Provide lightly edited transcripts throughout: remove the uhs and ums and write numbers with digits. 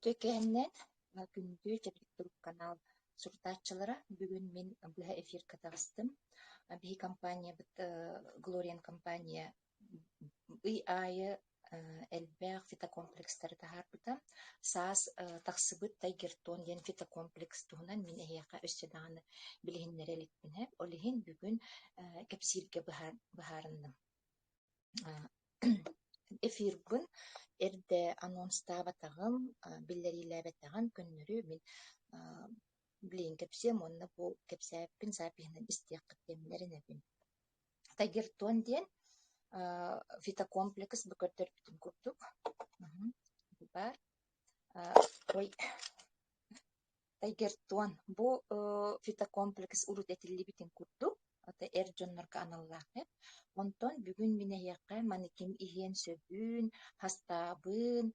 Үтүө кэһэннэн күндү Чэбдик турук канал сурутааччылара, бүгүн мин быһа эфирка таҕыстым. Биһи компаниябыт Глориан компания ый аайы элбэх фитокомплекстары таһаарбыта. Саас тахсыбыт Тайгертон диэн фитокомплекс туһунан мин эһиэхэ өссө даҕаны билиһиннэрэ иликпин. Ол иһин бүгүн кэпсииргэ быһаарынным. Эфирбын эрдэ анонстаабатаҕым, биллэриилээбэтэҕим, көннөрү мин билигин кэпсиэм уонна бу кэпсээппин запиһынан истиэххит диэммин эрэнэбин. Тагертон диэн фитокомплекс бу көрдөрбүтүм курдук баар. Ой, Тайгертон бу фитокомплекс урут этиллибитин курдук, ата эр дьоннорго аналлаах эбит. Онтон бүгүн мин эһиэхэ маны ким иһиэн сөбүн, хастаабын,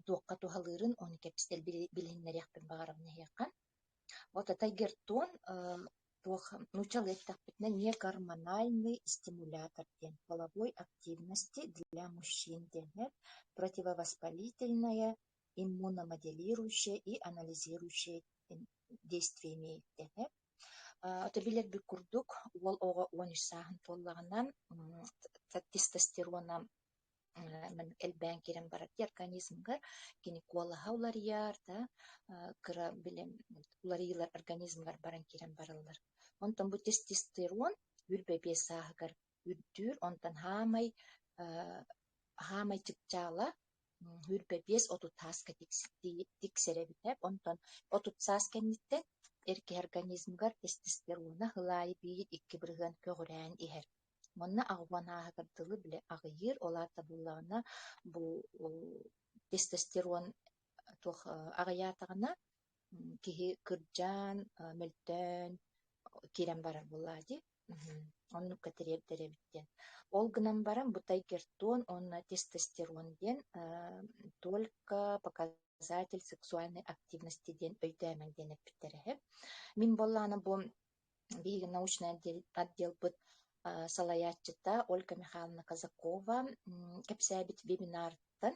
туохха туһалыырын ону кэпсэл билиһиннэриэхпин баҕарабын эһиэхэ. Вот Тайгертон туох нууччалыы эттэхпитинэ негормональный стимулятор диэн половой активности для мужчин диэн противовоспалительная иммуномоделирующее и анализирующее действие имеет диэн. Ото билэрбит курдук, уол оҕо 13 сааһын туоллаҕына тестостерона элбээн киирэн барар дии организмыгар кини куолаһа уларыйар да кыра били уларыйыылар организмыгар баран киирэн бараллар. Онтон бу тестостерон 25 сааһыгар үрдүүр, онтон хаамай хаамай чыпчаала 25-30 сааска тиксэр эбитэ. Онтон 30 саас кэнниттэн эр киһи организмыгар тестостерона сыл аайы 1-2 бырыһыан көҕүрээн иһэр. Уонна 80 ааһыгар дылы били аҕыйыыр, ол аата буоллаҕына бу тестостерон туох аҕыйаатаҕына киһи кырдьан, мөлтөөн киирэн барар буоллаҕа дии. Оннукка тириэрдэр эбит диэн. Ол гынан баран бу тайгертон уонна тестостерон диэн только показатель сексуальной активности диэн өйдөөмөҥ диэн эппиттэр эһэ. Мин буоллаҕына бу биһиги научнай отделбыт салайааччыта Ольга Михайловна Казакова кэпсээбит вебинартан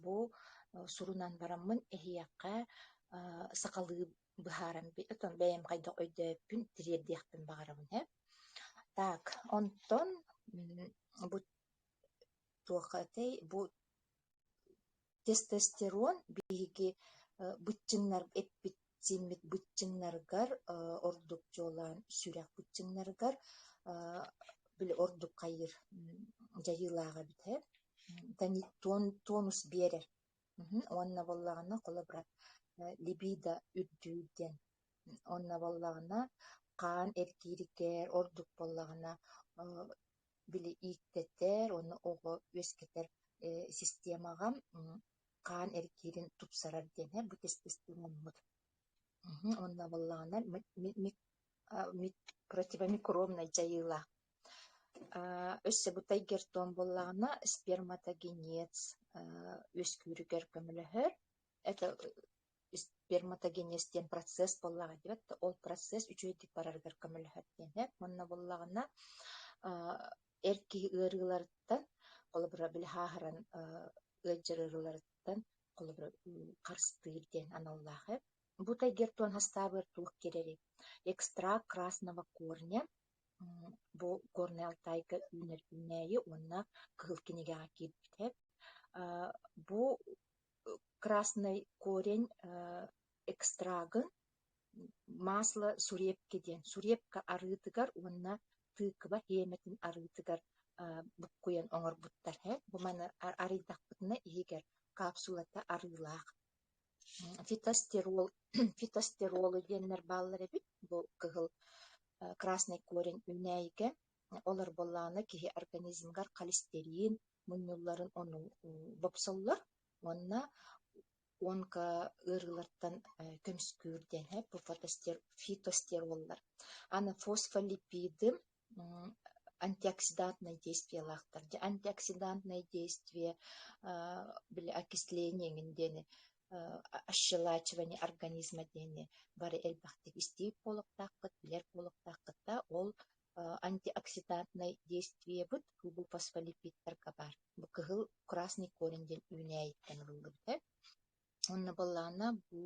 бу сурунан бараммын эһиэхэ сахалыы быһааран оттон бэйэм хайдах өйдөөбүппүн тириэрдиэхпин баҕарабын ээ. Так, онтон бу туох этэй бу тестостерон биһиги быччыҥнар эппит сииммит быччыҥнарыгар ордук дьуолаан сүрэх быччыҥнарыгар били ордук хайыыр дьайыылаах эбит ээ. Тонус биэрэр. Уонна буоллаҕына холобура либидо үрдүүр диэн. Уонна буоллаҕына хаан эргииригэр ордук буоллаҕына били ииктэтэр уонна оҕо үөскэтэр системаҕа хаан эргиирин тупсарар диэн бу тестостероммут. Уонна буоллаҕына противомикробнай дьайыылаах. Өссө бу тайгертон буоллаҕына сперматогенез үөскүүрүгэр көмөлөһөр. Это сперматогенез диэн процесс буоллаҕа диэбэт да ол процесс үчүгэйдик барарыгар көмөлөһөр диэн ээ. Уонна буоллаҕына эр киһи ыарыыларыттан, холобура били хааһыран ыалдьар ыарыыларыттан холобура харыстыыр диэн аналлаах ээ. Бу тайгертон хастаабыгар туох киирэрий? Экстракт красного корня бу Горнай Алтайга үүнэр үүнээйи уонна Кыһыл кинигэҕэ киирбитэ. Бу красный корень экстрагын масло сурепки диэн сурепка арыытыгар уонна тыква сиэмэтин арыытыгар буккуйан оҥорбуттар. Бу маны арыйдахпытына иһигэр капсулата арыылаах. Фитостерол фитостеролы диэннэр бааллар эбит. Бу кыһыл красный корень үүнээйигэ. Олор буоллаҕына киһи организмыгар холестерин мунньулларын ону бопсоллор уонна онко ыарыылартан көмүскүүр диэн бу фитостероллар. Аны фосфолипиды антиоксидантное действиелаахтар. Дьэ антиоксидантное действие били окисление эҥин диэни ощелачивание организма диэни бары элбэхтик истиик буолуохтааххыт, билэр буолуохтааххыт да ол антиоксидантнай действиебыт бу фосфолипидтарга баар. Бу кыһыл красный корень диэн үүнээйиттэн ылыллыбыта. Уонна буоллаҕына бу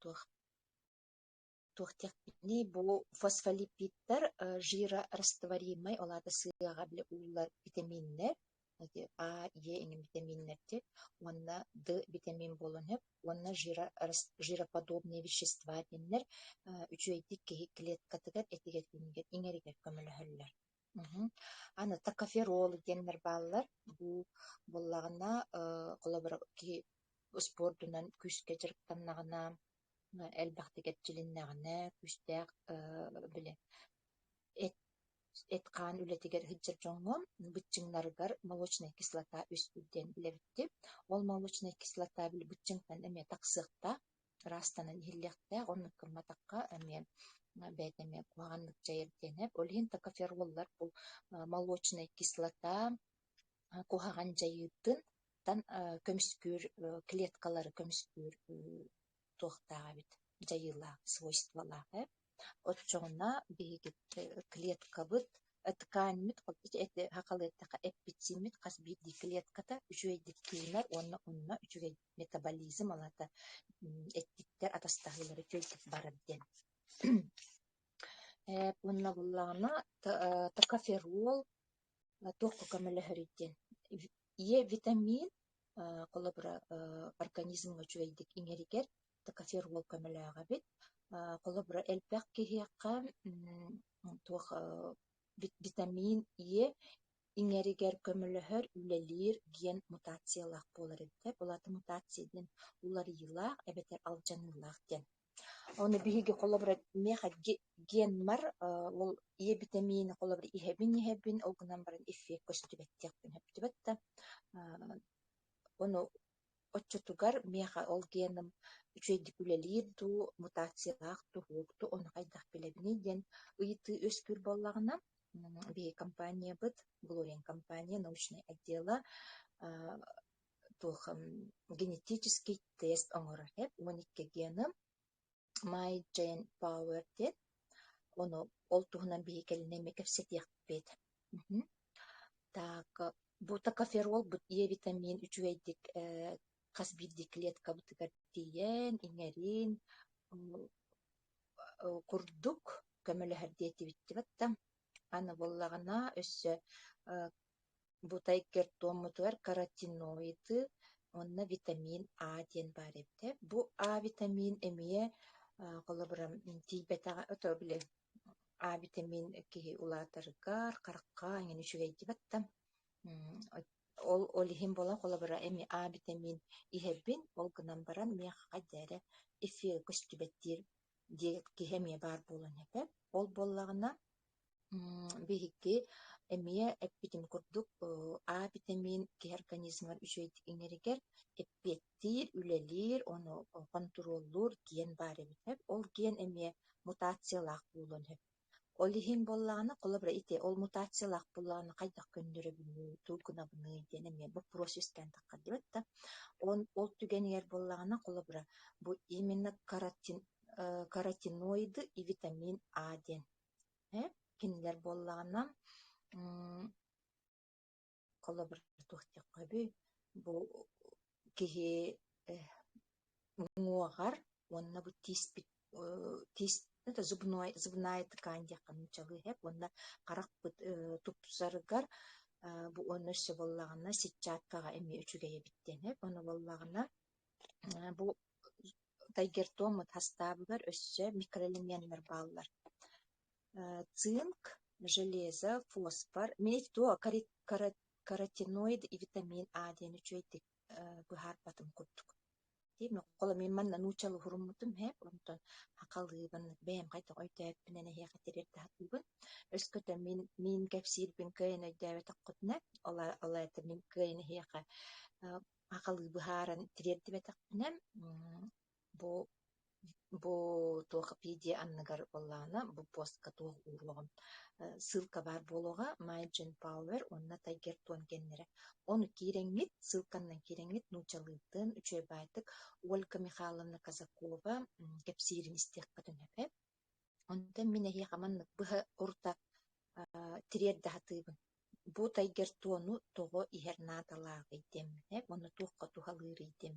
туох туох диэхпиний, бу фосфолипидтар жирорастворимай, ол аата сыаҕа били ууллар битэмииннэр, А, Е иҥин битэмииннэрди уонна Д битэмиин буолуон сөп уонна жироподобные вещества диэннэр үчүгэйдик киһи клеткатыгар этигэр-сиинигэр иҥэригэр көмөлөһөллөр. Аны токоферол диэннэр бааллар. Бу буоллаҕына, холобур, киһи спордунан күүскэ дьарыктаннаҕына, элбэхтик эрчилиннэҕинэ, күүстээх били эт эт-хаан үлэтигэр сылдьар дьоҥҥо быччыҥнарыгар молочная кислота үөскүүр диэн билэбиттик. Ол молочная кислота били быччыҥтан эмиэ тахсыахтаах, ыраастанан иһиллиэхтээх, оннук гымматахха эмиэ бэйэтэ эмиэ куһаҕаннык дьайар диэн эп. Ол иһин токофероллар бу молочная кислота куһаҕан дьайыытын көмүскүүр клеткалары көмүскүүр туохтаах эбит, дьайыылаах, свойстволаах ээ. Оччоҕуна биһиги клеткабыт, тканьмыт сахалыы эттэххэ эппит-сииммит хас биирдии клетката үчүгэйдик тыынар уонна онно үчүгэй метаболизм, ол аата эттиктэр атастаһыылара үчүгэйдик барар диэн. Уонна буоллаҕына токоферол туохха көмөлөһөрүй диэн Е витамин холобура организмҥа үчүгэйдик иҥэригэр токоферол көмөлөөх эбит. Холобура элбэх киһиэхэ туох витамин Е иҥэригэр көмөлөһөр, үлэлиир ген мутациялаах буолар эбит. Ол аата мутация диэн уларыйыылаах эбэтэр алдьаныылаах диэн. Ону биһиги холобура миэхэ генмар ол Е битэмиини холобура иһэбин-иһэбин, ол гынан баран эффект көстүбэт диэхпин сөптүбэт да. Ону оччотугар миэхэ ол геным үчүгэйдик үлэлиир дуу, мутациялаах дуу, суох дуу, ону хайдах билэбиний диэн ыйытыы үөскүүр буоллаҕына, биһиги компаниябыт, Глориан компания научнай отдела туох генетический тест оҥорор эбит 12 гены My Jane Power диэн ону ол туһунан биһиги кэлин эмиэ кэпсэтиэхпит. Так бу токоферол бу Е витамин үчүгэйдик хас биирдии клеткабытыгар тиийэн иҥэрин курдук көмөлөһөр диэтибит да аны буоллаҕына өссө Бу тайгертоммутугар каротиноиды уонна витамин А диэн баар эбит ээ. Бу А витамин эмиэ холобура тиийбэтэҕэ ото били А витамин киһи улаатарыгар, харахха эҥин үчүгэйдибэт да ол ол иһин буолан холобура эмиэ А витамин иһэбин, ол гынан баран миэхэ хайда эрэ эфир көстүбэт диир диэн киһи эмиэ баар буолан этэ. Ол буоллаҕына Биһиги эмиэ эппитим курдук, А битэмиин киһи организмыгар үчүгэйдик иҥэригэр эппиэттиир, үлэлиир, ону хонтуруоллуур ген баар эбит. Ол ген эмиэ мутациялаах буолуон сөп. Ол иһин буоллаҕына, холобура, ити ол мутациялаах буоллаҕына хайдах көннөрөбүнүй, тугу гынабыный диэн эмиэ боппуруос үөскээн таххар диэбит да. Ол түгэнигэр буоллаҕына, холобура, бу именно каротиноиды и витамин А диэн Кинилэр буоллаҕына холобур туох диэххэ сөбүй, бу киһи уҥуоҕар уонна бу тииспит тиис это зубной зубная ткань диэххэ нууччалыы иһэр уонна харахпыт тупсарыгар бу уонна өссө буоллаҕына сетчаткаҕа эмиэ үчүгэй эбит диэн ону буоллаҕына бу тайгертоммут састаабыгар өссө микроэлеменнэр бааллар: цинк, железо, фосфор, медь туо каротиноид и витамин А диэн үчүгэйдик быһаарбатым курдук. Мин манна нууччалыы уһуруммутум иһэ, онтон сахалыыбын бэйэм хайдах өйдөөбүппүнэн эһиэхэ тириэрдэ сатыыбын. Өскөтө мин мин кэпсиирбин кыайан өйдөөбөтөххүтүнэ, ол аата мин кыайан эһиэхэ Сахалыы быһааран тириэрдибэтэхпинэ, бу бу туох видео анныгар буоллаҕына, бу постка туох ууруоҕум ссылка баар буолуоҕа My Gen Power уонна Tiger Tone диэннэрэ. Ону киирэҥҥит, ссылканнан киирэҥҥит нууччалыытын үчүгэйбаайдык Ольга Михайловна Казакова кэпсиирин истиэххитин сөп. Онтон мин эһиэхэ маннык быһа урута тириэрдэ сатыыбын. Бу тайгертону тоҕо иһэр наадалааҕый диэмминэ уонна туохха туһалыырый диэн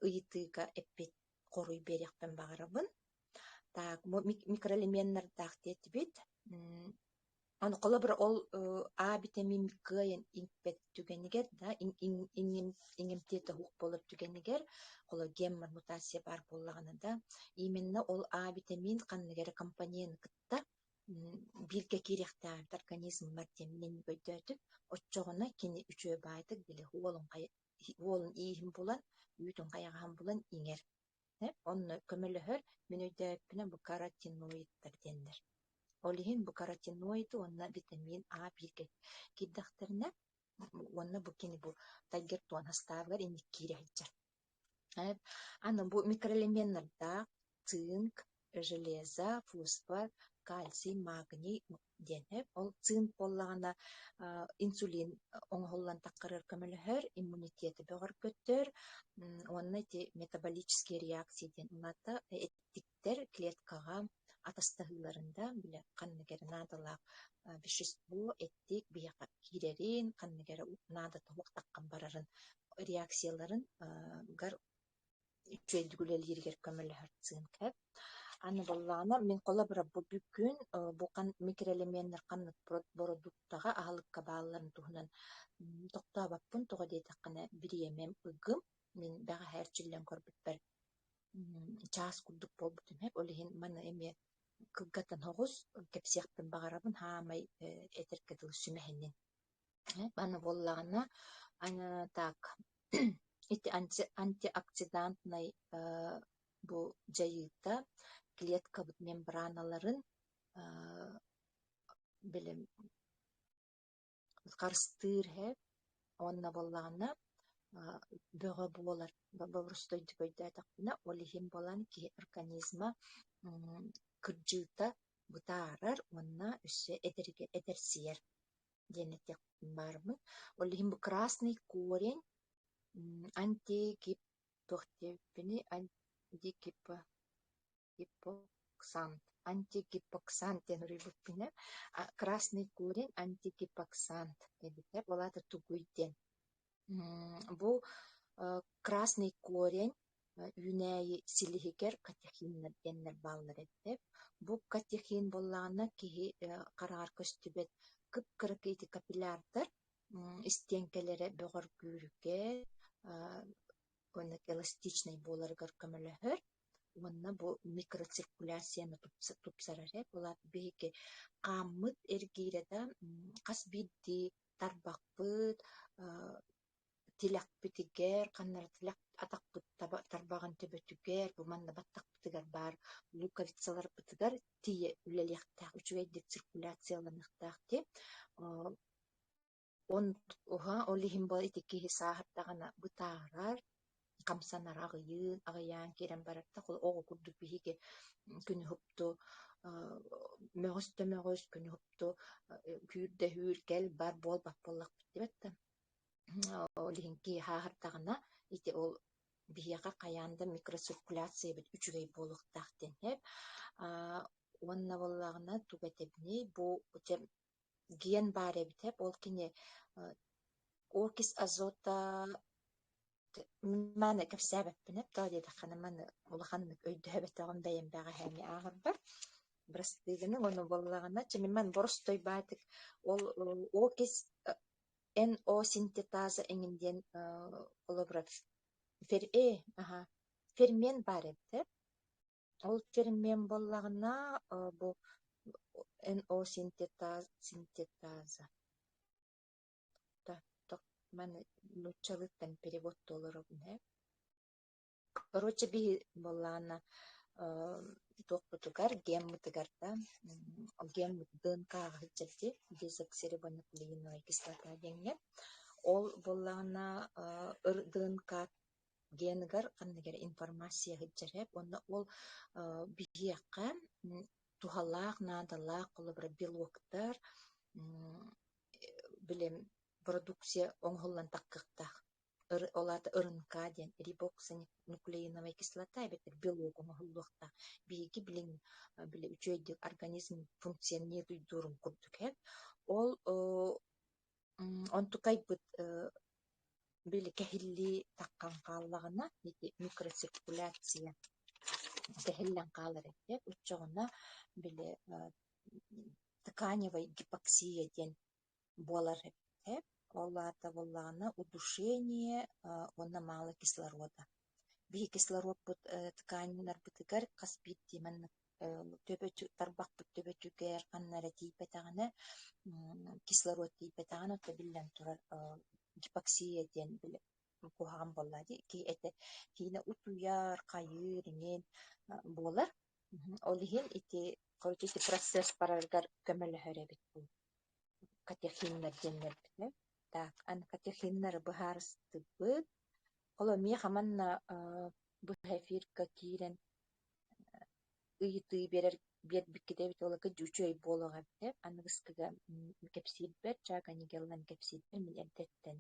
ыйытыыга эппит хоруй биэриэхпин баҕарабын. Так, микроэлеменнардаах диэтибит. Аны холобура ол А витамин кыайан иҥпэт түгэнигэр да иҥэмтиэтэ суох буолар түгэнигэр холобур геммар мутация баар буоллаҕына да именно ол А витамин ханнык эрэ компонены кытта бииргэ киириэхтээҕин организммар диэн мин өйдөөтүм. Оччоҕуна кини үчүгэй баайдык били уолун ииһин булан, үүтүн хайаҕаһын булан иҥэр. Онно көмөлөһөр, мин өйдөөбүппүнэн бу каротиноидтар диэннэр. Ол иһин бу каротиноиды уонна витамин А бииргэ киирдэхтэринэ уонна бу кини бу тайгертон састаабыгар инник киирэ сылдьар. Аны бу микроэлеменнардаах цинк, железо, фосфор, кальций, магний диэн ол цинк буоллаҕына инсулин оҥоһуллан таххарыгар көмөлөһөр, иммунитеты бөҕөргөтөр уонна ити метаболические реакции диэн улаата эттиктэр клеткаҕа атастаһыыларында бile ханнык эрэ наадалаах вещество эттик биһиэхэ киирэрин, ханнык эрэ наадата суох таххан барарын реакцияларын гар үчүгэйдик үлэлииригэр көмөлөһөр цинкэ. Аны буоллаҕына мин холобура бу бүгүн бу микроэлеменнэр ханнык бородууктаҕа аһылыкка баалларын туһунан тохтообоппун, тоҕо диэтэххинэ бириэмэм ыгым, мин бэҕэһээ эрчиллэн көрбүппэр чаас курдук буолбутум сөп, ол иһин маны эмиэ кылгатан соҕус кэпсиэхпин баҕарабын, хаамай этэргэ дылы сүмэһинин. Аны буоллаҕына так ити антиоксидантнай бу дьайыыта клеткабыт мембраналарын били харыстыыр иһэ уонна буоллаҕына бөҕө буолар боростуойдук өйдөөтөхпүнэ ол иһин буолан киһи организма кырдьыыта бытаарар уонна өссө эдэргэ эдэрсийэр диэн этиэхпин баарыммын. Ол иһин бу красный корень антигип туох диэбиппиний антигипо гипоксант антигипоксант диэн уруйбуппун ээ красный корень антигипоксант эбитэ ол аата тугуй диэн бу красный корень үүнээйи силиһигэр катехиннар диэннэр бааллар эбитэ. Бу катехин буоллаҕына киһи хараҕар көстүбэт кып-кыракый ити капиллярдар истиэҥкэлэрэ бөҕөргүүрүгэр уонна эластичнай буоларыгар көмөлөһөр уонна бу микроциркуляцияны тупсарар ээ. Ол аата биһиги хааммыт эргиирэ да хас биирдии тарбахпыт тилэхпитигэр, ханна эрэ тилэх атахпыт тарбаҕын төбөтүгэр, бу манна баттахпытыгар баар луковицаларбытыгар тиийэ үлэлиэхтээх, үчүгэйдик циркуляцияланыахтаах дии. Ол иһин бу ити киһи сааһырдаҕына бытаарар, хамсанара аҕыйыын, аҕыйаан киирэн барар да оҕо курдук биһиги күнү уһукту мөҕүс да мөҕүс, күнү уһукту күүр да үүр, кэл бар буолбат буоллахпыт диэбэт да Ол иһин киһи ааһардаҕына ити ол биһиэхэ хайаан да микроциркуляциябыт үчүгэй буолуохтаах диэн сөп. Уонна буоллаҕына тугу этэбиний, бу ген баар эбит сөп, ол кини окись азота маны кэпсээбэппин эп, тоҕо диэтэххинэ маны улаханнык өйдөөбөтөҕүм бэйэм бэҕэһээҥҥи ааҕарбар. Бырастыы гыныҥ, ону буоллаҕына, чэ мин маны боростуой баатык ол окись НО-синтетаза эҥин диэн холобура фермент баар эбит ээ. Ол фермент буоллаҕына бу НО-синтетаза маны нууччалыыттан перевод толоробун ээ. Короче биһи буоллаҕына туохпутугар геммытыгар да геммыт ДНК-ҕа сылдьар дии дезоксирибонуклеиновая кислота диэҥҥэ. Ол буоллаҕына ДНК геныгар ханнык эрэ информация сылдьар эбит уонна ол биһиэхэ туһалаах, наадалаах холобура белоктар били продукция оҥоһуллан таххыахтаах ол аата РНК диэн рибоксинуклеиновая кислота эбэтэр белок оҥоһуллуохтаах. Биһиги билин били үчүгэйдик организм функционируйдуурун курдук ээ. Ол. Онтукайбыт били кэһиллии таххан хааллаҕына, ити микроциркуляция кэһиллэн хаалар эбит. Оччоҕуна били тканевай гипоксия диэн буолар эбит. Ол аата буоллаҕына удушение уонна мало кислорода. Биһи кислородпут тканьнарбытыгар хас биирдии маннык тарбахпыт төбөтүгэр ханна эрэ тиийбэтэҕинэ, кислород тиийбэтэҕинэ, оттон биллэн турар гипоксия диэн били куһаҕан буолла дии. Киһи этэ киинэ утуйар, хайыыр иҥин буолар. Ол иһин ити короче ити процесс барарыгар көмөлөһөр эбит бу катехиннар диэннэрбитэ. Так, аны катехиннары быһаарыстыбыт. Ол миэхэ манна быһа эфирка киирэн ыйытыы биэрэр биэрбиккит эбит буолла үчүгэй буолуох эбитэ. Аныгыскыга кэпсиирбэр, Чака Нигеллан кэпсиирбэр мин эрдэттэн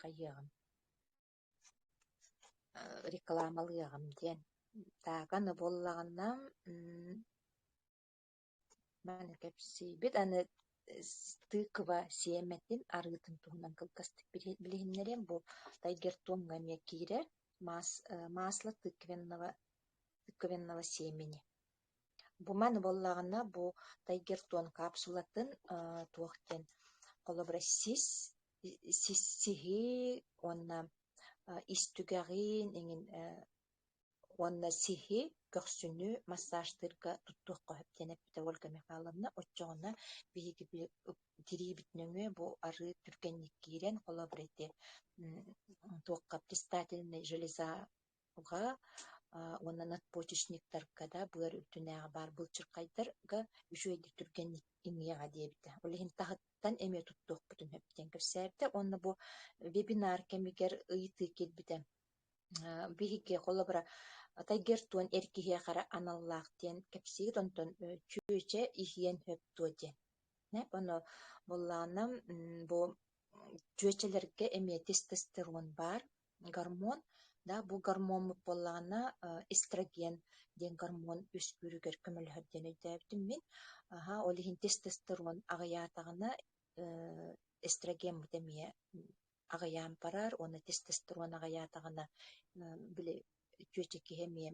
хайыаҕым, рекламалыаҕым диэн. Так, аны буоллаҕына Маны кэпсиибит. Аны тыква сиэмэтин арыытын туһунан кылгастык билиһиннэриэм. Бу тайгертомҥа эмиэ киирэр. Масло тыквенного семени. Бу маны буоллаҕына бу тайгертон капсулатын туох диэн холобура сис сиһи уонна ис түгэҕин эҥин уонна сиһи, көхсүнү массажтыырга туттуохха сөп диэн эппитэ Ольга Михайловна. Оччоҕуна биһиги тириибит нөҥүө бу арыы түргэнник киирэн, холобур ити туохха предстательнай железаҕа уонна надпочечниктарга да быар үрдүнээҕи баар былчырхайдарга үчүгэйдик түргэнник иҥиэҕэ диэбитэ. Ол иһин таһыттан эмиэ туттуохпутун сөп диэн кэпсээбитэ. Уонна бу вебинар кэмигэр ыйытыы киирбитэ. Биһиги холобура Тайгертуон эр киһиэхэ эрэ аналлаах диэн кэпсиир, онтон чүөчэ иһиэн сөп дуо диэн. Ону буоллаҕына бу чүөчэлэргэ эмиэ тестостерон баар гормон, да бу гормоммут буоллаҕына эстроген диэн гормон үөскүүрүгэр көмөлөһөр диэн өйдөөбүтүм мин. Аһа, ол иһин тестостерон аҕыйаатаҕына эстрогеммыт эмиэ аҕыйаан барар уонна тестостерон аҕыйаатаҕына били чүөчэ киһи эмиэ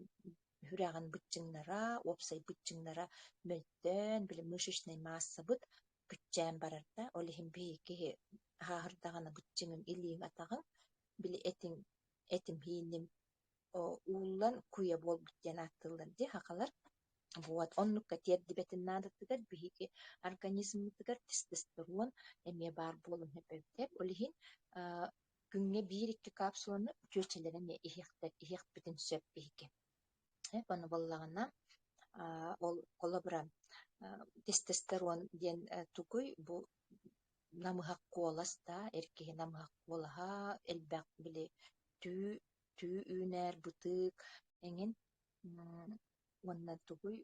сүрэҕин быччыҥнара, уопсай быччыҥнара мөлтөөн, били мышечнай маассабыт күччээн барар да, ол иһин биһиги киһи ааһырдаҕына быччыҥын илииҥ атаҕыҥ, били этиҥ этим ииним ууллан куйа буолбут диэн ааттыыллар дии сахалар. Вот оннукка тиэрдибэтин наадатыгар биһиги организммытыгар тестостерон эмиэ баар буолан сөп. Ол иһин күҥҥэ биир-икки капсуланы чүөчэлэр эмиэ иһиэхтэр иһиэхпитин сөп биһиги. Ону буоллаҕына ол холобура тестостерон диэн тугуй бу намыһах куолас да эр киһи намыһах куолаһа элбэх били түү түү үүнэр бытык эҥин уонна тугуй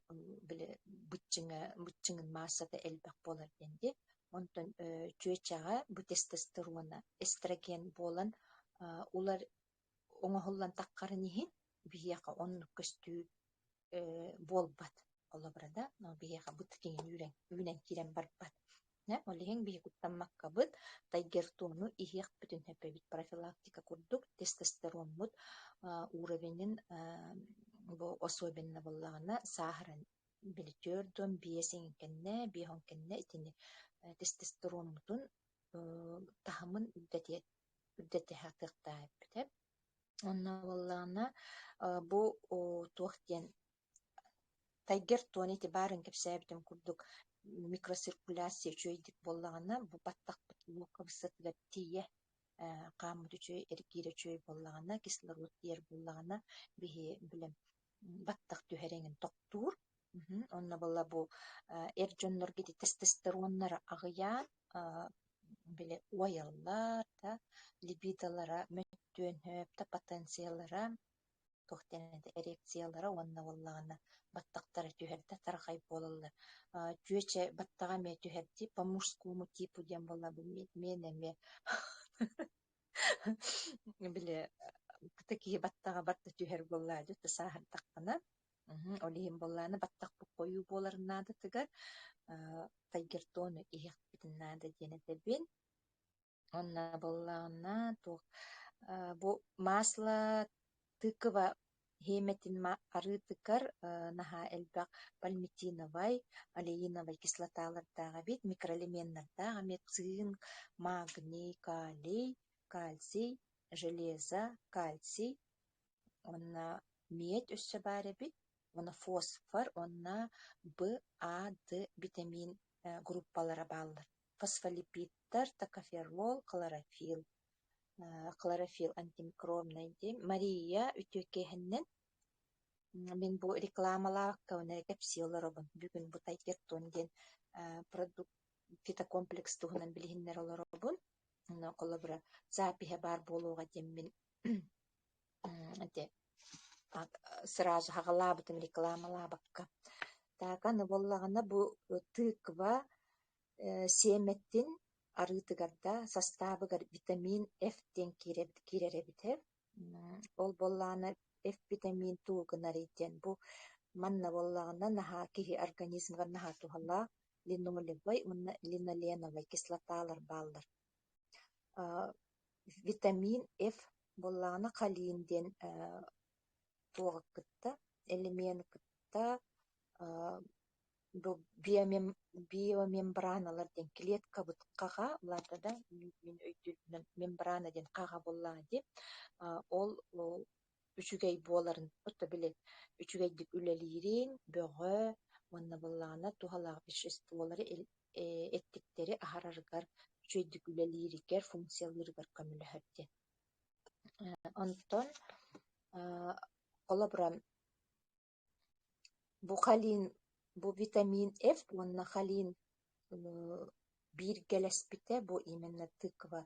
били быччыҥа быччыҥын маассата элбэх буолар диэн дии. Онтон чүөчэҕэ бу тестостерона эстроген буолан улар оҥоһуллан таххарын иһин биһиэхэ оннук көстүү буолбат. Холобура да, биһиэхэ быт киҥин үүрэн үүнэн киирэн барбат. Ол иһин биһи куттаммаккабыт тайгертону иһиэхпитин сөп эбит профилактика курдук тестостероммут уровенин бу особенно буоллаҕына сааһыран били 45 эҥин кэннэ, 50 кэннэ итини тестостероммутун таһымын үрдэтиэ үрдэтэ сатыахтаах эппитэ. Онно буоллаҕына бу туох диэн Тайгер туон ити баарын кэпсээбитим курдук микроциркуляция үчүгэйдик буоллаҕына, бу баттахпыт луковицатыгар тиийэ хааммыт үчүгэй, эргиирэ үчүгэй буоллаҕына, кислород тиийэр буоллаҕына, биһи билэн баттах түһэр эҥин тохтуур. Онно буолла бу эр дьоннорго ити тестостероннара аҕыйаан, били уойаллар да, либидолара мөттүөн сөп да, потенциаллара туох диэн этэ эрекциялара уонна буоллаҕына баттахтара түһэр да тарҕай буолаллар. Чүөчэ баттаҕа эмиэ түһэр дии по мужскому типу диэн буолла бу миэнэ эмиэ били киһи баттаҕа барыта түһэр буоллаа дии сааһырдаххына. Ол иһин буоллаҕына баттахпыт хойуу буоларын наадатыгар тайгертону иһиэхпитин наада диэн этэбин. Уонна буоллаҕына туох бу масло тыква Хиэмэтин арыытыгар наһаа элбэх пальмитиновай, олеиновай кислоталардаах эбит, микроэлеменнардаах эмиэ цинк, магний, калий, кальций, железо, кальций уонна медь өссө баар эбит, уонна фосфор уонна Б, А, Д битэмиин группалара бааллар. Фосфолипидтар, токоферол, хлорофилл хлорофилл антимикробнай диэн Мария үтүөкэһиннэн мин бу рекламалаабакка эрэ кэпсии олоробун. Бүгүн бу Тайгертон диэн продукт фитокомплекс туһунан билиһиннэрэ олоробун. Онно холобура запиһа баар буолуоҕа диэммин ити сразу хаҕалаабытым рекламалаабакка. Так аны буоллаҕына бу тыква сиэмэтин арыытыгар да састаабыгар витамин F диэн киирэр эбит Ол буоллаҕына F витамин тугу гынарый диэн бу манна буоллаҕына наһаа киһи организмыгар наһаа туһалаах линолевай уонна линоленовай кислоталар бааллар. Витамин F буоллаҕына холин диэн туоҕу кытта элемени кытта бу биомембраналар диэн клеткабыт хаҕа улаата да мин өйдүүрбүнэн мембрана диэн хаҕа буоллаҕа дии ол үчүгэй буоларын отто били үчүгэйдик үлэлиирин бөҕө уонна буоллаҕына туһалаах веществолары эттиктэри аһарарыгар үчүгэйдик үлэлииригэр функциялыырыгар көмөлөһөр диэн. Онтон холобура Бу холин, бу витамин F уонна холин бииргэлэспитэ бу именно тыква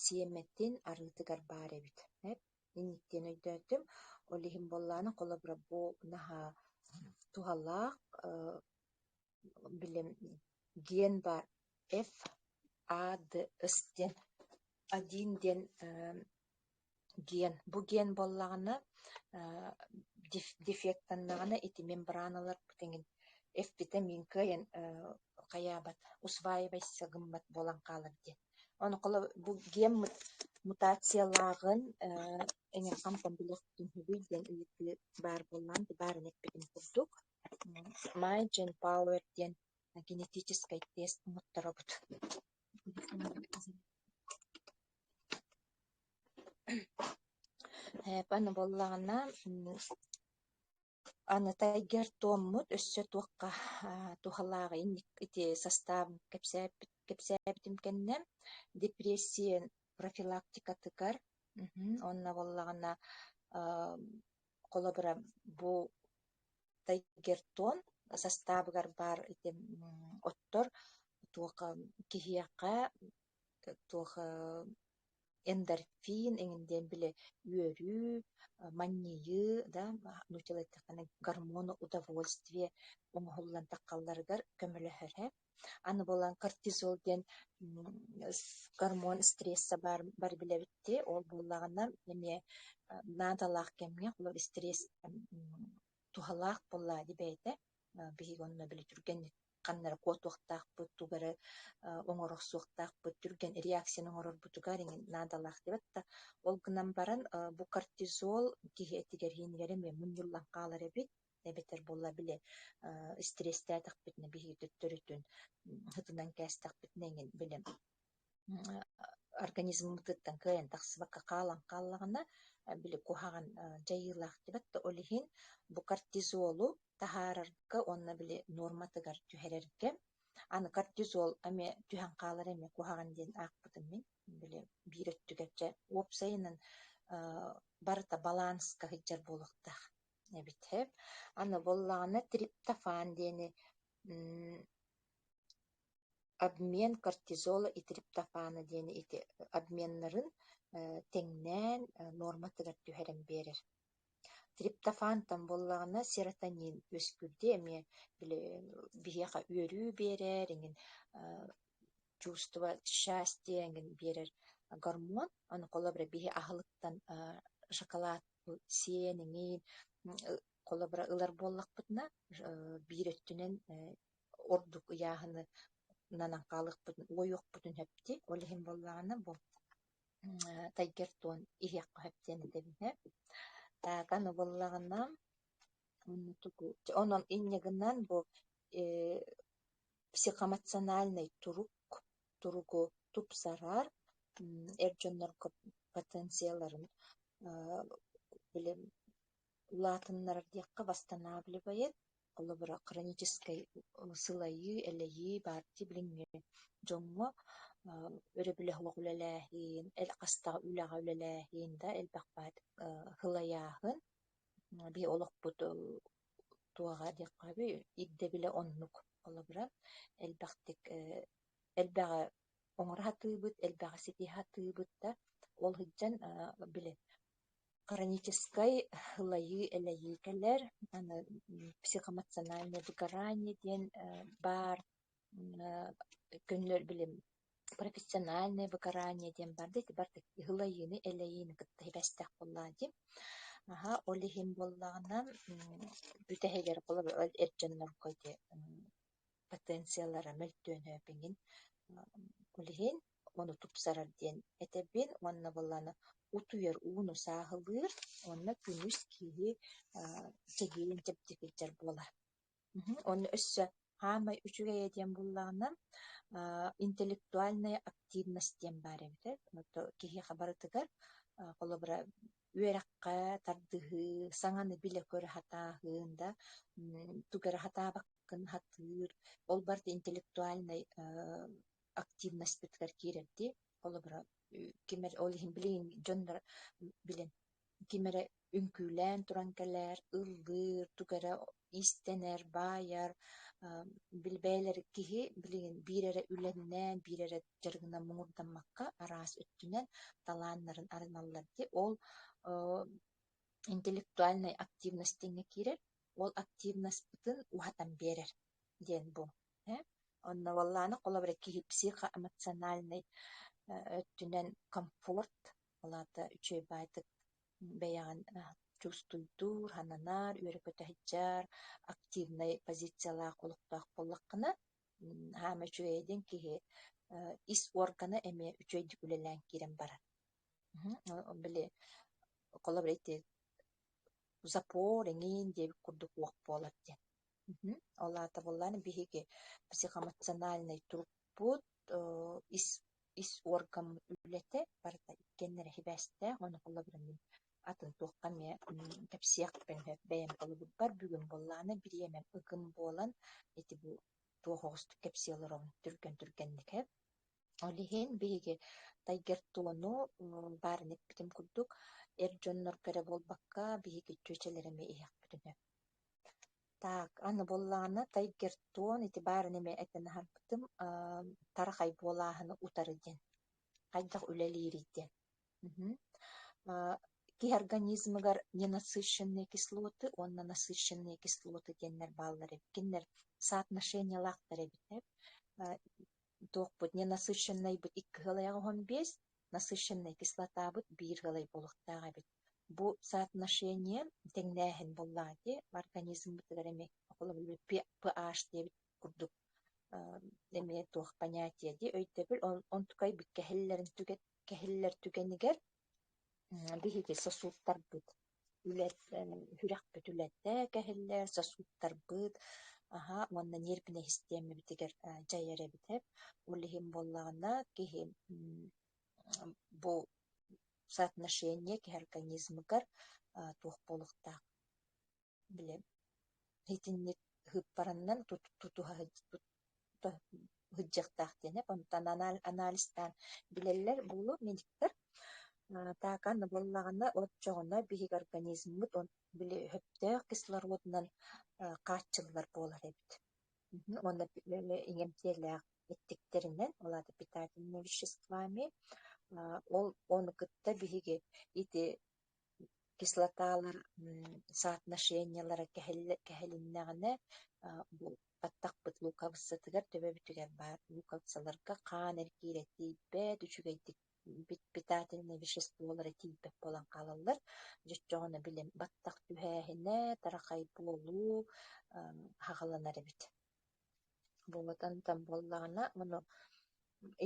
сиэмэтин арыытыгар баар эбит. Инниттэн өйдөөтүм. Ол иһин буоллаҕына, холобура, бу наһаа туһалаах билим ген баар F A D S диэн один диэн ген. Бу ген буоллаҕына дефектаннаҕына ити мембраналар тэҥин F-витамин кыайан хайаабат, усваивайся гыммат буолан хаалар диэн. Ону бу геммыт мутациялааҕын эҥин хантан билиэхпитин сөбүй диэн ыйытыы баар буоллаҕын баарын эппитим курдук. My Gen Power диэн генетическэй тест оҥотторобут. Аны буоллаҕына аны тайгер туоммут өссө туохха туһалааҕый ити састаабын кэпсээбитим кэннэ депрессия профилактикатыгар уонна буоллаҕына холобура бу тайгертон састаабыгар баар ити оттор туох киһиэхэ туох эндорфин эҥин диэн били үөрүү, манньыйыы да нууччалыы эттэххинэ гормоны удовольствие оҥоһуллан таххалларыгар көмөлөһөрө. Аны буолан кортизол диэн гормон стресса баар бары билэбит дии, ол буоллаҕына эмиэ наадалаах кэмҥэ холобур стресс туһалаах буоллаҕа дии бэйэтэ. Биһиги онно били түргэнник ханна эрэ куотуохтаахпыт, тугу эрэ оҥоро охсуохтаахпыт, түргэн реакцияны оҥорорбутугар эҥин наадалаах диэбэт да. Ол гынан баран бу кортизол киһи этигэр-сиинигэр эмиэ мунньуллан хаалар эбит. Эбэтэр буолла били стресстээтэхпитинэ биһиги төттөрүтүн сытынан кээстэхпитинэ эҥин били организммытыттан кыайан тахсыбакка хаалан хааллаҕына били куһаҕан дьайыылаах диэбэт да. Ол иһин бу кортизолу таһаарарга уонна били нуорматыгар түһэрэргэ аны кортизол эмиэ түһэн хаалар эмиэ куһаҕан диэн аахпытым мин били биир өттүгэр дьэ уопсайынан барыта баланска сылдьар буолуохтаах эбит Аны буоллаҕына триптофан диэни обмен кортизола и триптофана диэни ити обменнарын тэҥнээн нуорматыгар түһэрэн биэрэр. Триптофантан буоллаҕына серотонин үөскүүрдэ эмиэ били биһиэхэ үөрүү биэрэр, эҥин чувство счастья эҥин биэрэр гормон. Ону холобура биһи аһылыктан шоколад сиэн эҥин холобура ылар буоллахпытына биир өттүнэн ордук ыйааһыны. нанан хаалыахпытын, уойуохпутун сөп дии. Ол иһин буоллаҕына бу тайгертон иһиэххэ сөп диэн этэбин ээ. Так аны буоллаҕына онон инньэ гынан бу психоэмоциональнай турук туругу тупсарар, эр дьоннорго потенциалларын били улаатыннарар диэххэ восстанавливает, холобура хроническай сылайыы, элэйии баар дии билиҥҥи дьоҥҥо өрөбүлэ суох үлэлээһин, хастаах үлэҕэ үлэлээһин да элбэх баар сылайааһын биһи олохпут туоҕа диэххэ ирдэбилэ оннук холобура элбэхтик элбэҕи оҥоро сатыыбыт, элбэҕи ситиһэ сатыыбыт да ол сылдьан били хроническай ылайыы-элэйии кэлэр, аны психоэмоциональное выгорание диэн баар, көннөр били профессиональное выгорание диэн бар да ити барыта ылайыыны-элэйиини кытта сибээстээх буоллаҕа дии. Аһа, ол иһин буоллаҕына бүтэһигэр эр дьоннорго ити потенциаллара мөлтүөн сөп эҥин. Ол иһин ону тупсарар диэн этэбин уонна буоллаҕына утуйар ууну сааһылыыр уонна күнүс киһи чэгиэн чэбдик сылдьар буолар. Уонна өссө хаамай үчүгэйэ диэн буоллаҕына интеллектуальная активность диэн баар эбит ээ. Киһиэхэ барытыгар холобура үөрэххэ тардыһыы, саҥаны билэ-көрө сатааһын да, тугу эрэ сатаабаккын сатыыр, ол барыта интеллектуальнай активностьпытыгар киирэр дии. Холобура, ким эрэ ол иһин билигин дьоннор билэн ким эрэ үҥкүүлээн туран кэлэр, ыллыыр, тугу эрэ иистэнэр, баайар, били бэйэлэрэ киһи билигин биир эрэ үлэннээн, биир эрэ дьарыгынан муҥурдаммакка араас өттүнэн талааннарын арыналлар дии. Ол интеллектуальнай активность диэҥҥэ киирэр, ол активностьпытын уһатан биэрэр диэн бу. Онно буоллаҕына холобура киһи психоэмоциональнай өттүнэн комфорт, ол аата үчүгэй баайдык бэйэҕин чувствуйдуур, сананар, үөрэ-көтө сылдьар, активнай позициялаах олохтоох буоллаххына, хаама үчүгэйэ диэн киһи ис органа эмиэ үчүгэйдик үлэлээн киирэн барар. Били холобура ити запор эҥин диэбит курдук уох буолар диэн. Ол аата буоллаҕына биһиги психоэмоциональнай турукпут ис ис орган үлэтэ барыта иккиэннэрэ сибээстээх уонна холобура мин атын туохха эмиэ кэпсиэхпин сөп бэйэм холобурбар бүгүн буоллаҕына бириэмэм ыгым буолан ити бу туох оҕустук кэпсии олоробун түргэн-түргэнник ээ. Ол иһин биһиги тайгертону баарын эппитим курдук эр дьоннорго эрэ буолбакка биһиги чүөчэлэр эмиэ иһиэхпитин сөп. Так, аны буоллаҕына тайгертон ити баарын эмиэ этэн аһарбытым тарахай буолааһыны утары диэн хайдах үлэлиирий диэн. Киһи организмыгар ненасыщенные кислоты уонна насыщенные кислоты диэннэр бааллар эбит. Кинилэр соотношениелаахтар эбит Туохпут ненасыщеннайбыт икки ыал 15, насыщеннай кислотабыт биир ыалай буолуохтаах эбит. Бу соотношение тэҥнээһин буоллаҕа дии, организммытыгар эмиэ холобур pH диэбит курдук эмиэ туох понятие дии өйдөбүл онтукайбыт кэһиллэрин кэһиллэр түгэнигэр биһиги сосудтарбыт сүрэхпит үлэтэ кэһиллэр, сосудтарбыт аһа уонна ньиэрбинэй систиэмэбитигэр дьайар эбит Ол иһин буоллаҕына киһи бу соотношение киһи организмыгар туох буолуохтаах били итинник ыыппараннан тутуһа сылдьыахтаах диэн онтон анализтаан билэллэр буолуо медиктэр. Так аны буоллаҕына оччоҕуна биһиги организммыт били сөптөөх кислородунан хааччыллар буолар эбит. Уонна иҥэмтиэлээх эттиктэринэн, ол аата питательными веществами, ол ону кытта биһиги ити кислоталар соотношениелара кэһилиннэҕинэ бу баттахпыт луковицатыгар төбөбүтүгэр баар луковицаларга хаан эргиирэ тиийбэт, үчүгэйдик питательнай веществолара тиийбэт буолан хаалаллар. Дьэ оччоҕуна били баттах түһээһинэ, тарахай буолуу хаҕаланар эбит. Буолатантан буоллаҕына, ону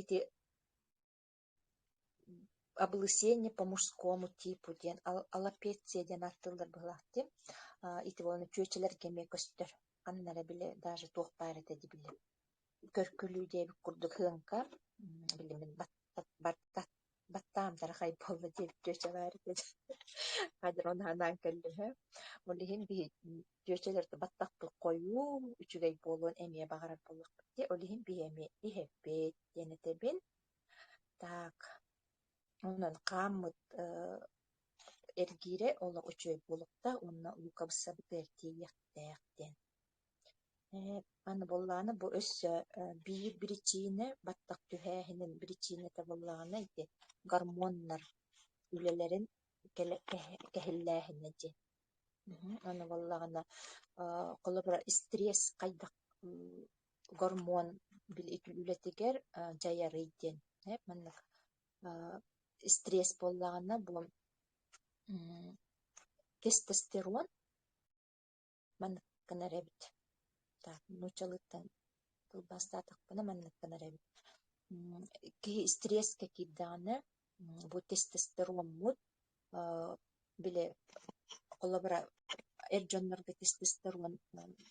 ити облысение по мужскому типу диэн алопеция диэн ааттыыллар быһыылаах дии. Ити буолан чүөчэлэргэ эмиэ көстөр. Ханна эрэ били даже туох баар этэ дии били көркүлүү диэбит курдук һыаҥка били мин баттаам дарахай буолла диэбит чүөчэ баар этэ Хадыр ону санаан кэллим ээ. Ол иһин биһи чүөчэлэр баттахпыт хойуу, үчүгэй буолуон эмиэ баҕарар буоллахпыт дии. Ол иһин биһи эмиэ иһэппит диэн этэбин. Так, онон хааммыт эргиирэ олох үчүгэй буолуохтаах уонна луукабыссабытыгар тиийиэхтээх диэн. Аны буоллаҕына бу өссө биир биричиинэ баттах түһээһинин биричиинэтэ буоллаҕына ити гормоннар үлэлэрин кэһиллээһинэ диэн. Аны буоллаҕына холобура стресс хайдах гормон үлэтигэр дьайарый диэн маннык стресс буоллаҕына бу тестостерон маннык гынар эбит. Так, нууччалыыттан тылбаастаатахпына маннык гынар эбит. Киһи стресскэ киирдэҕинэ бу тестостероммут били холобура эр дьоннорго тестостерон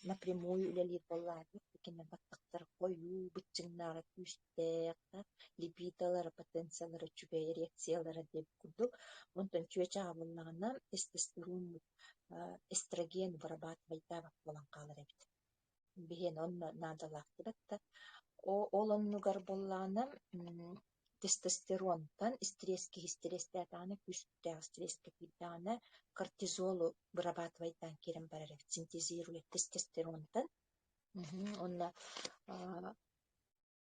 напрямую үлэлиир буоллаҕына кинилэр баттахтара хойуу, быччыҥнаах, күүстээх, либидолара, потенциаллара үчүгэй, эрекциялара диэбит курдук. Онтон чүөчэҕэ буоллаҕына тестостероммут эстроген вырабатывайдаабат буолан хаалар эбит. Биһиэнэ онно наадалаахтыбат да. Ол оннугар буоллаҕына тестостеронтан стресс киһи стресстээтэҕинэ күүстээх стресскэ киирдэҕинэ кортизолу вырабатывайдаан киирэн барар эбит, синтезирует тестостеронтан. Уонна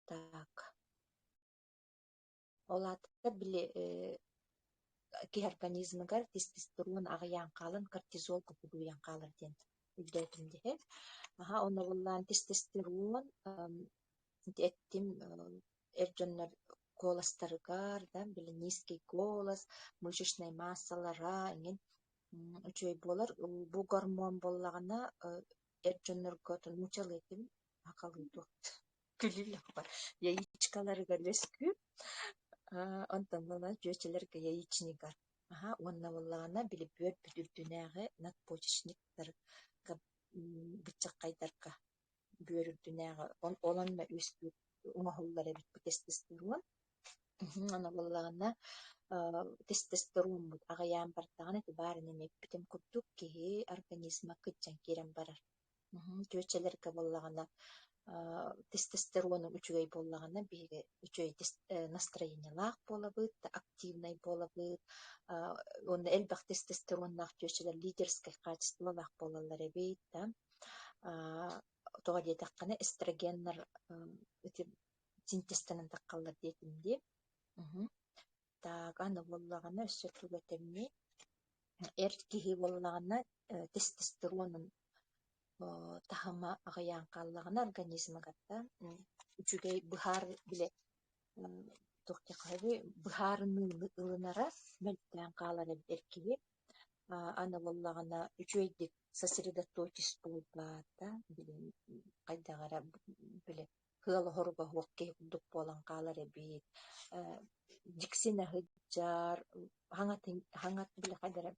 так Ол аата били киһи организмыгар тестостерон аҕыйаан хаалан кортизол кубулуйан хаалар диэн өйдөөтүм диһэ. Аһа онно буоллаан тестостерон ити эттим эр дьоннор куоластарыгар да били низкий голос, мышечнай маассалара эҥин үчүгэй буолар. Бу гормон буоллаҕына эр дьоннорго нууччалыы этим сахалыы туох күлүүлэхпэр яичкаларыгар үөскүүр онтон буоллаҕына чүөчэлэргэ яичнигар аһа уонна буоллаҕына били бүөрбүт үрдүнээҕи надпочечниктарга быччаххайдарга бүөр үрдүнээҕи ол онно үөскүүр оҥоһуллар эбит бу тестостерон Аны буоллаҕына тестостероммут аҕыйаан бардаҕына ити баарын эмиэ эппитим курдук киһи организма кыдьан киирэн барар. Чүөчэлэргэ буоллаҕына тестостерону үчүгэй буоллаҕына биһиги үчүгэй настроениелаах буолабыт, активнай буолабыт уонна элбэх тестостероннаах чүөчэлэр лидерскэй хаачыстыбалаах буолаллар эбит да. Тоҕо диэтэххинэ эстрогеннар ити синтезтэнэн таххаллар диэтим дии. Так аны буоллаҕына өссө тугу этэмний эр киһи буоллаҕына тестостеронун таһыма аҕыйаан хааллаҕына организмыгар да үчүгэй быһаар били туох диэххэ быһаарыныыны ылынара мөлтөөн хаалар эбит эр киһи. Аны буоллаҕына үчүгэйдик сосредоточись буолбаата били хайдах эрэ били ыал-оһоруга суох киһи курдук буолан хаалар эбит, дьиксинэ сылдьар, хаҥат били хайдах эрэ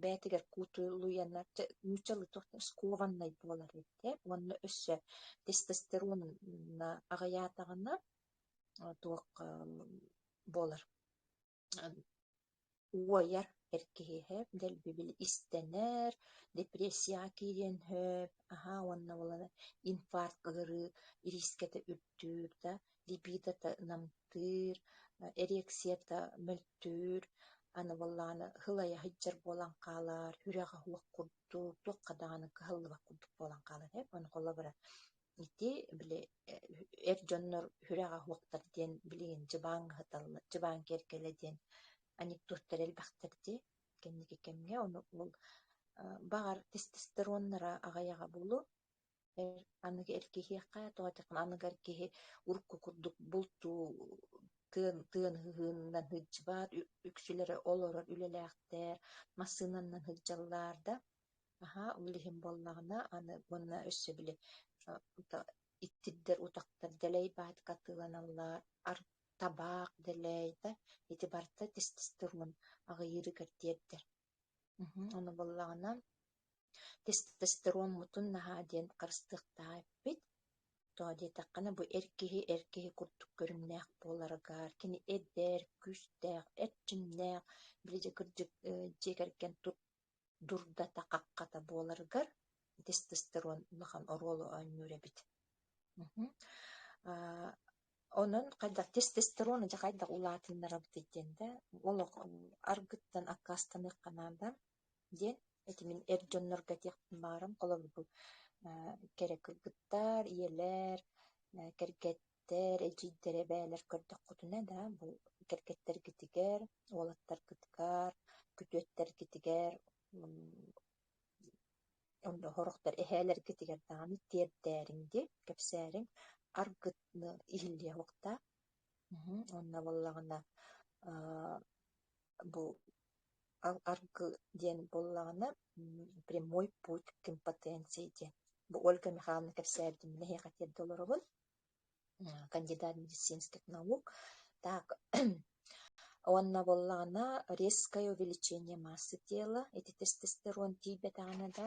бэйэтигэр куутулуйаннар нууччалыы туох скованнай буолар эбит ээ уонна өссө тестостерона аҕыйаатаҕына туох буолар Уойар эр киһиэхэ дэлби били истэнэр, депрессияҕа киириэн сөп, аһаа уонна буолан инфаркт ыарыы ириискэтэ үрдүүр да, либидота намтыыр, эрекцията мөлтүүр, аны буоллаҕына сылайа сылдьар буолан хаалар, сүрэҕэ суох курдук, туохха даҕаны кыһаллыбат курдук буолан хаалар ээ. Ону холобура ити били эр дьоннор сүрэҕэ суохтар диэн билигин дьыбааҥҥа сыталлар, дьыбаан киэргэлэ диэн анекдоттар элбэхтэр дии кэнники кэмҥэ. Ону ол баҕар тестостероннара аҕыйаҕа буолуо. Аныгы эр киһиэхэ тоҕо диэтэххинэ аныгы эр киһи урукку курдук бултуу тыаны ыһыынынан сылдьыбат, үксүлэрэ олорор үлэлээхтэр, массыынанан сылдьаллар да. Аһаа, ол иһин буоллаҕына, аны уонна өссө били. Итирдэр утахтар дэлэй баатык атыыланаллар, табаах дэлэй да, ити барыта тестостерон аҕыйыырыгар тиэрдэр. Ону буоллаҕына тестостероммутун наһаа диэн харыстыахтаах эппит. Тоҕо диэтэххинэ, бу эр киһи эр киһи курдук көрүҥнээх буоларыгар, кини эдэр, күүстээх, эрчимнээх, били дьэ кырдьык дьиэ кэргэн дурдата-хаххата буоларыгар тестостерон улахан оруолу оонньуур эбит. Онон хайдах тестостерону дьэ хайдах улаатыннарабытый диэн да, олох аргыттан аккаастаныахха наада диэн ити мин эр дьоннорго этиэхпин баҕарам. Холобур, бу кэрэ кыргыттар, ийэлэр, кэргэттэр, эдьиийдэр, эбээлэр көрдөххүтүнэ да, бу кэргэттэргитигэр, уолаттаргытыгар, күтүөттэргитигэр онно сорохтор эһээлэргитигэр даҕаны тиэрдээриҥ диэн кэпсээриҥ, аргыны иһиллиэ суохтаах. Уонна буоллаҕына бу аргы диэн буоллаҕына прямой путь к импотенции диэн. Бу Ольга Михайловна кэпсээбитин мин эһиэхэ тиэрдэ олоробун. Кандидат медицинских наук. Так, уонна буоллаҕына резкое увеличение массы тела, ити тестостерон тиийбэтэҕинэ да,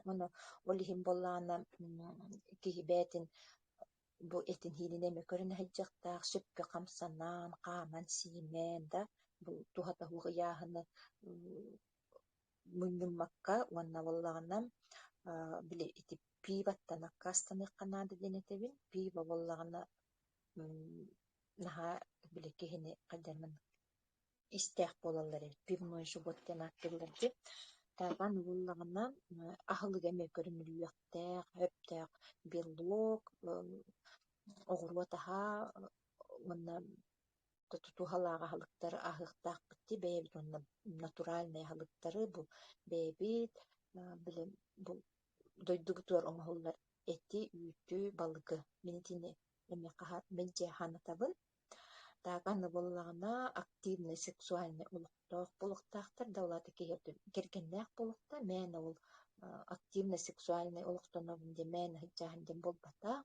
ону ол иһин буоллаҕына киһи бэйэтин бу этин-сиинин эмэ көрүнэ сылдьыахтаах, сөпкө хамсанан, хааман-сиимэн да, бу туһата суох ыйааһыны мунньуммакка уонна буоллаҕына били ити пивоттан аккаастаныахха наада диэн этэбин. Пиво буоллаҕына наһаа били киһини хайдах истээх буолаллар эбит, пивной живот диэн ааттыыллар дии. Таабан буоллаҕына аһылыга эмиэ көрүнүллүөхтээх, сөптөөх белок, оҕуруот аһа уонна туһалаах аһылыктары аһыахтаахпыт дии бэйэбит уонна натуральнай аһылыктары бу бэйэбит били бу дойдубутугар оҥоһуллар эти, үүтү, балыгы мин итини эмиэ мэлдьи санатабын. Так аны буоллаҕына активнай сексуальнай олохтоох буолуохтаахтар да ол аата киһи кэргэннээх буолуохтаах мээнэ ол активнай сексуальнай олохтонобун диэн мээнэ сылдьааһын диэн буолбатах.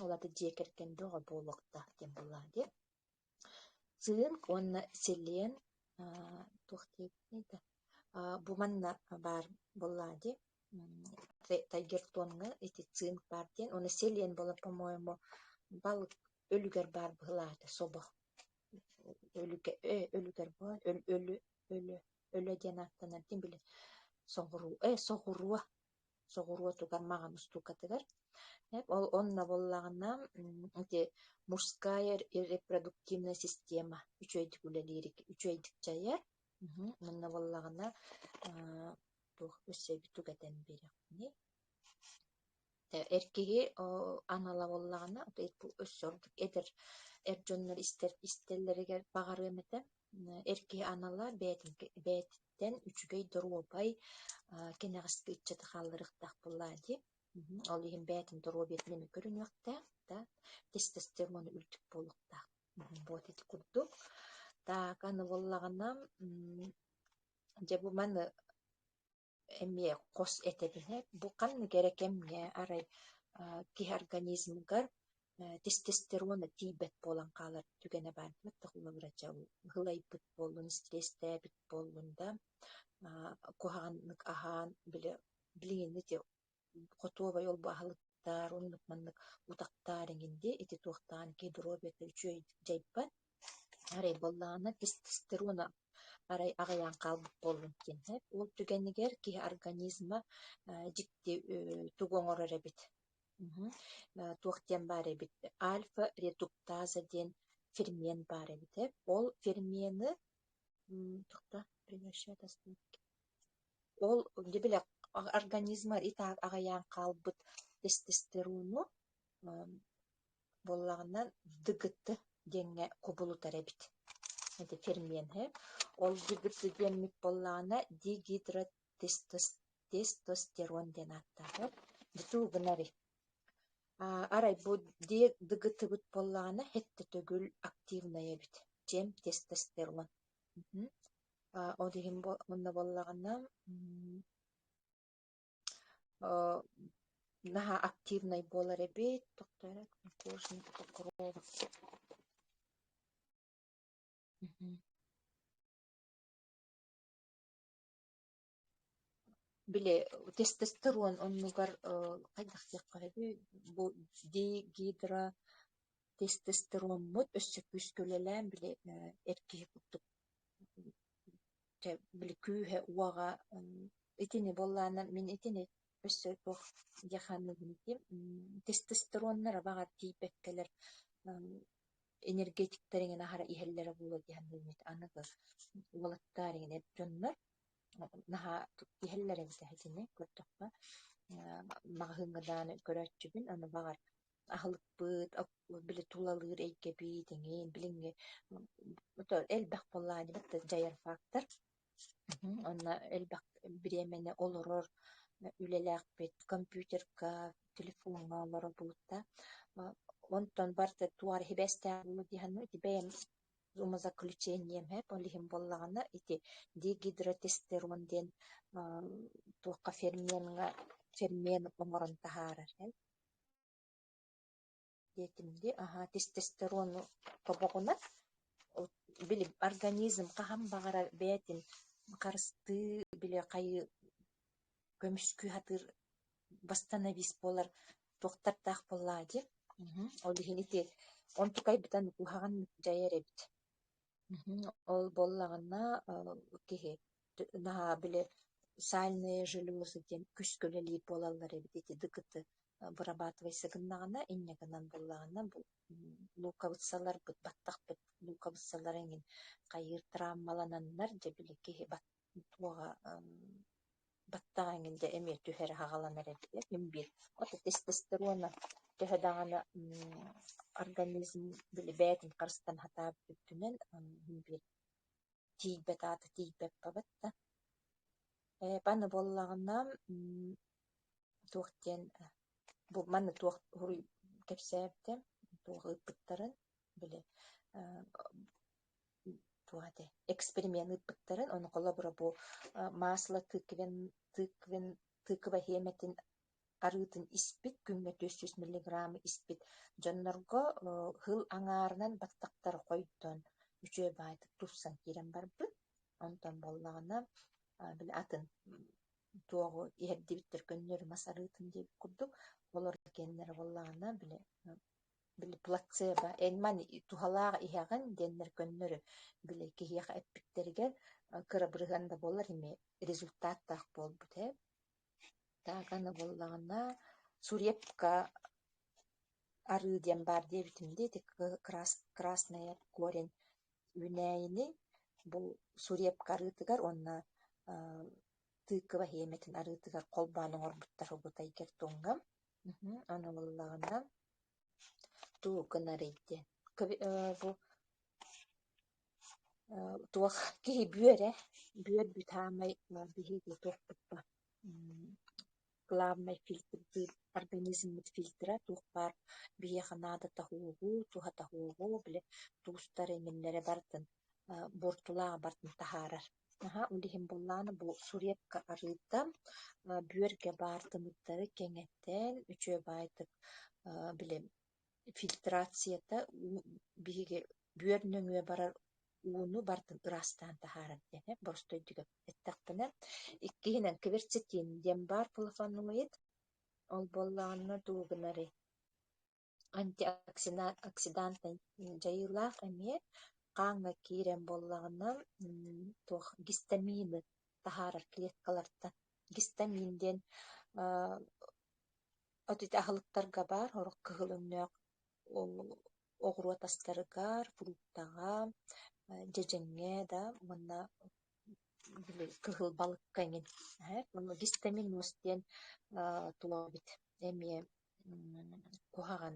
Ол аата дьиэ кэргэн бөҕө буолуохтаах диэн буоллаҕа дии. Цинк уонна селен туох диэбитий да бу манна баар буоллаҕа дии Тайгертоҥҥа ити цинк баар диэн уонна селен буолар по-моему балык өлүгэр баар быһыылаах собо өлүгэ өлүгэр буолар өлү өлө өлө диэн ааттанар дии били соҕуруу э соҕуруо соҕуруотугар маҕан устуукатыгар ол онно буоллаҕына ити мужская репродуктивная система үчүгэйдик үлэлиир үчүгэйдик дьайар Манна буоллаҕына туох өссө түгэтэн биэриэхпиний Эр киһи анала буоллаҕына өссө ордук эдэр эр дьоннор истэр истэллэригэр баҕарыам этэ. Эр киһи анала бэйэтин бэйэтиттэн үчүгэй доруобай кэнэҕэски ыччаты хаалларыахтаах буоллаҕа дии. Ол иһин бэйэтин доруобуйатын эмиэ көрүнүөхтээх да, тестостерону үрдүк буолуохтаах. Вот ити курдук. Так, аны буоллаҕына дьэ бу маны эмиэ хос этэбинэ, бу ханнык эрэ кэмҥэ арай киһи организмыгар тестостерона тиийбэт буолан хаалар түгэнэ баар ыһылайбыт буоллун, стресстээбит буоллун да, куһаҕаннык аһаан били билигин ити хотуобай ол-бу аһылыктар, оннук-маннык утахтаар эҥин дии, ити туохтаан киһи доруобуйата үчүгэйдик дьайбат. Арай буоллаҕына тестостерона арай аҕыйаан хаалбыт буоллун диэн сөп. Ол түгэнигэр киһи организма дьикти тугу оҥорор эбит туох диэн баар эбит альфа-редуктаза диэн фермент баар эбит Ол фермены ол били организма и так аҕыйаан хаалбыт тестостерону буоллаҕына ДГТ диэҥҥэ кубулутар эбит. Ити ферменһи. Ол ДГТ диэммит буоллаҕына дигидротестостерон диэн ааттаах. Дьэ гынарый? Арай бу ДГТ-быт буоллаҕына сэттэ төгүл активнай эбит, чем тестостерон. Ол иһин онно буоллаҕына Наһаа активнай буолар эбит. Тохтоо эрэ, кожный покров. Мгм. Били тестостерон оннугар хайдах диэххэ сөбүй, бу дигидротестостероммут өссө күүскэ үлэлээн били эр киһи курдук чэ били күүһэ-уоҕа итини буоллаҕына мин итини өссө туох диэх саныыбын ити тестостероннара баҕар тиийбэккэлэр энергетиктэр эҥин аһара иһэллэрэ буолуо дии саныыбын аныгы уолаттар эҥин эр дьоннор наһаа иһэллэр эбит итини көрдөххө маҕаһыыҥҥа даҕаны көрөөччүбүн аны баҕар аһылыкпыт били тулалыыр эйгэбит эҥин билиҥҥи элбэх буоллаҕа дии дьайар фактор. Онно элбэх бириэмэни олорор үлэлээхпит, компьютерга, телефоҥҥа олоробут да. Онтон барыта туох эрэ сибээстээх буолуо дии саныыбын. Ити бэйэм умозаключением һэп, ол иһин буоллаҕына ити дигидротестерон диэн туохха фермеҥҥа фермент оҥорон таһаарар һэп диэтим дии, аһаа тестостерону тобоҕуна били организм хаһан баҕарар бэйэтин харыстыы били хайыы көмүскүү сатыыр восстановись буолар туохтардаах буоллаҕа дии. Ол иһин ити онтукайбытын куһаҕан дьайар эбит. Ол буоллаҕына киһи наһаа били сальные железы диэн күүскэ үлэлиир буолаллар эбит ити дыкыты вырабатывайся гыннаҕына инньэ гынан буоллаҕына бу луковицаларбыт баттахпыт луковицалара эҥин хайыыр травмалананнар дьэ били киһи туоҕа баттаҕа эҥин дьэ эмиэ түһэрэ саҕаланар эбит син биир ото тестостерона төһө даҕаны организм били бэйэтин харыстана сатаабыт үрдүнэн син биир тиийбэт аата тиийбэт бабат да. Ээ аны буоллаҕына туох диэн бу манна туох уруй кэпсээбитэ туох ыыппыттарын били туох этэй эксперимент ыыппыттарын ону холобура бу масло тыквен тыквен тыква сиэмэтин арыытын испит күҥҥэ 400 миллиграмм испит дьоннорго сыл аҥаарынан баттахтара хойдон үчүгэй баайдык тупсан киирэн барбыт. Онтон буоллаҕына били атын туоҕу иһэрдибиттэр көннөрү мас арыытын диэбит курдук олор кэннэрэ буоллаҕына били били плацебо эн маны туһалаах иһэҕин диэннэр көннөрү били киһиэхэ эппиттэригэр кыра бырыһыан да буоллар эмиэ результаттаах буолбут ээ. Так аны буоллаҕына сурепка арыы диэн баар диэбитим дии ити красная корень үүнээйини бу сурепка арыытыгар уонна тыква сиэмэтин арыытыгар холбоон оҥорбуттар угутайгертуҥҥа. Аны буоллаҕына тугу гынарый диэн бу туох киһи бүөрэ бүөр бүт аамай биһиги туохпут главнай фильтрдыыр организммыт фильтра туох баар биһиэхэ наадата уһугу, туһата уһугу, били туустар эҥиннэрэ барытын буортулаах барытын таһаарар. Аһа, ол иһин буоллаҕына бу сурепка арыыта бүөргэ баар тымырдары кэҥэтэн, үчүгэй баайдык били фильтрацията биһиги бүөр нөҥүө барар ууну барытын ыраастаан таһаарар диэн ээ боростуойдук эттэхпинэ. Иккиһинэн кверцетин диэн баар флавоноид. Ол буоллаҕына тугу гынарый? Антиоксидантнай дьайыылаах эмиэ хааҥҥа киирэн буоллаҕына туох гистамины таһаарар клеткалартан. Гистамин диэн от ити аһылыктарга баар сорох кыһыл өҥнөөх оҕуруот астарыгар, фруктаҕа, дьэдьэҥҥэ да уонна били кыһыл балыкка эҥин. Онно гистаминоз диэн тула эбит эмиэ куһаҕан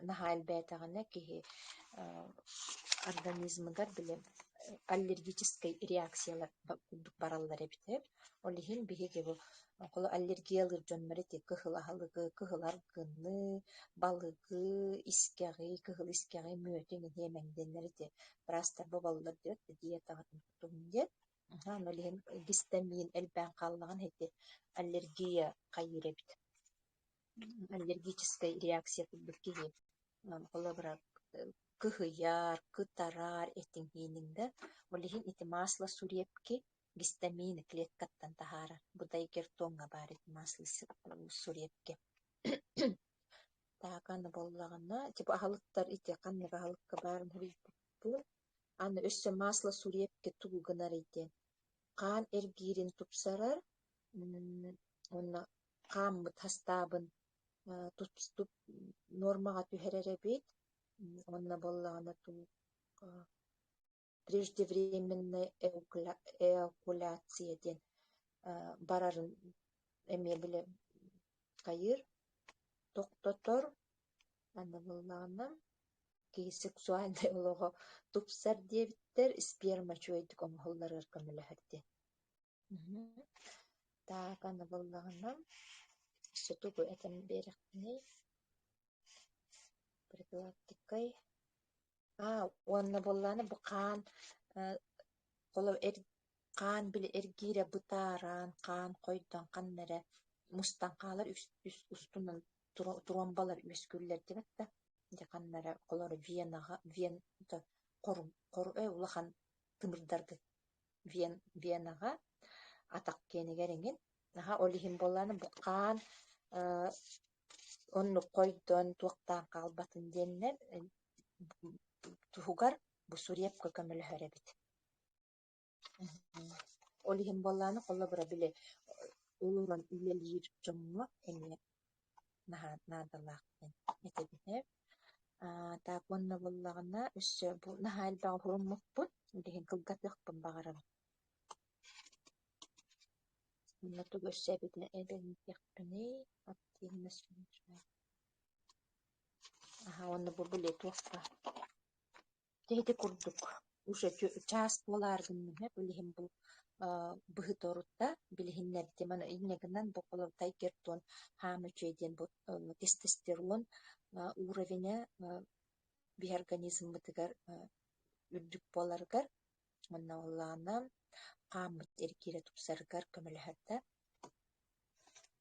наһаа элбээтэҕинэ киһи организмыгар били аллергическай реакциялар курдук бараллар эбит ээ. Ол иһин биһиги бу аллергиялыыр дьоннор ити кыһыл аһылыгы, кыһыл аргыны, балыгы, искэҕи, кыһыл искэҕи, мүөтү иһиэмэҥ диэннэр ити быраастар боболлор диэт диетаҕытын тутуһуҥ диэн. Аһаа, ол иһин гистамин элбээн хааллаҕына ити аллергия хайыыр эбит. Аллергическай реакция курдук киһи холобура кыһыйар, кытарар этиҥ-ииниҥ да, ол иһин ити масло сурепки гистамины клеткаттан таһаарар. Бу дайгертоҥҥа баар ити масло сурепки. Так аны буоллаҕына, типа аһылыктар ити ханнык аһылыкка баарын суруйбуппун. Аны өссө масло сурепки тугу гынарый диэн хаан эргиирин тупсарар уонна хааммыт хастаабын нуормаҕа түһэрэр эбит уонна буоллаҕына преждевременная эякуляция диэн барарын эмиэ били хайыыр тохтотор аны буоллаҕына киһи сексуальнай олоҕо тупсар диэбиттэр сперма үчүгэйдик оҥоһулларыгар көмөлөһөр диэн. Так аны буоллаҕына өссө тугу этэн биэрэхпиний профилактикай Аа уонна буоллаҕына бу хаан хаан били эргиирэ бытааран, хаан хойдон ханна эрэ мустан хаалар үс устунан тромбалар үөскүүллэр диэбэт да дьэ ханна эрэ холоро венаҕа вен улахан тымырдарга венаҕа атах киэнигэр эҥин наһаа ол иһин буоллаҕына бу хаан оннук хойдон туохтаан хаалбатын диэннэр туһугар бу сурепка көмөлөһөр эбит. Ол иһин буоллаҕына холобура били олорон үлэлиир дьоҥҥо эмиэ наһаа наадалаах диэн этэбин ээ. Так уонна буоллаҕына өссө бу наһаа элбэҕи уһуруммуппун, билигин кылгатыахпын баҕарабын. Уонна тугу өссө эбэн этиэхпиний Аһа уонна бу били туохха Дьэ ити курдук уже чаас буолаары гынным ээ, билиһин бу быһыта орутта билиһиннэрдим. Аны инньэ гынан бу холобур Тайгертон хаама үчүгэй диэн бу тестостерон уровеня биһи организммытыгар үрдүк буоларыгар уонна оллаана хааммыт эргиирэ тупсарыгар көмөлөһөр да.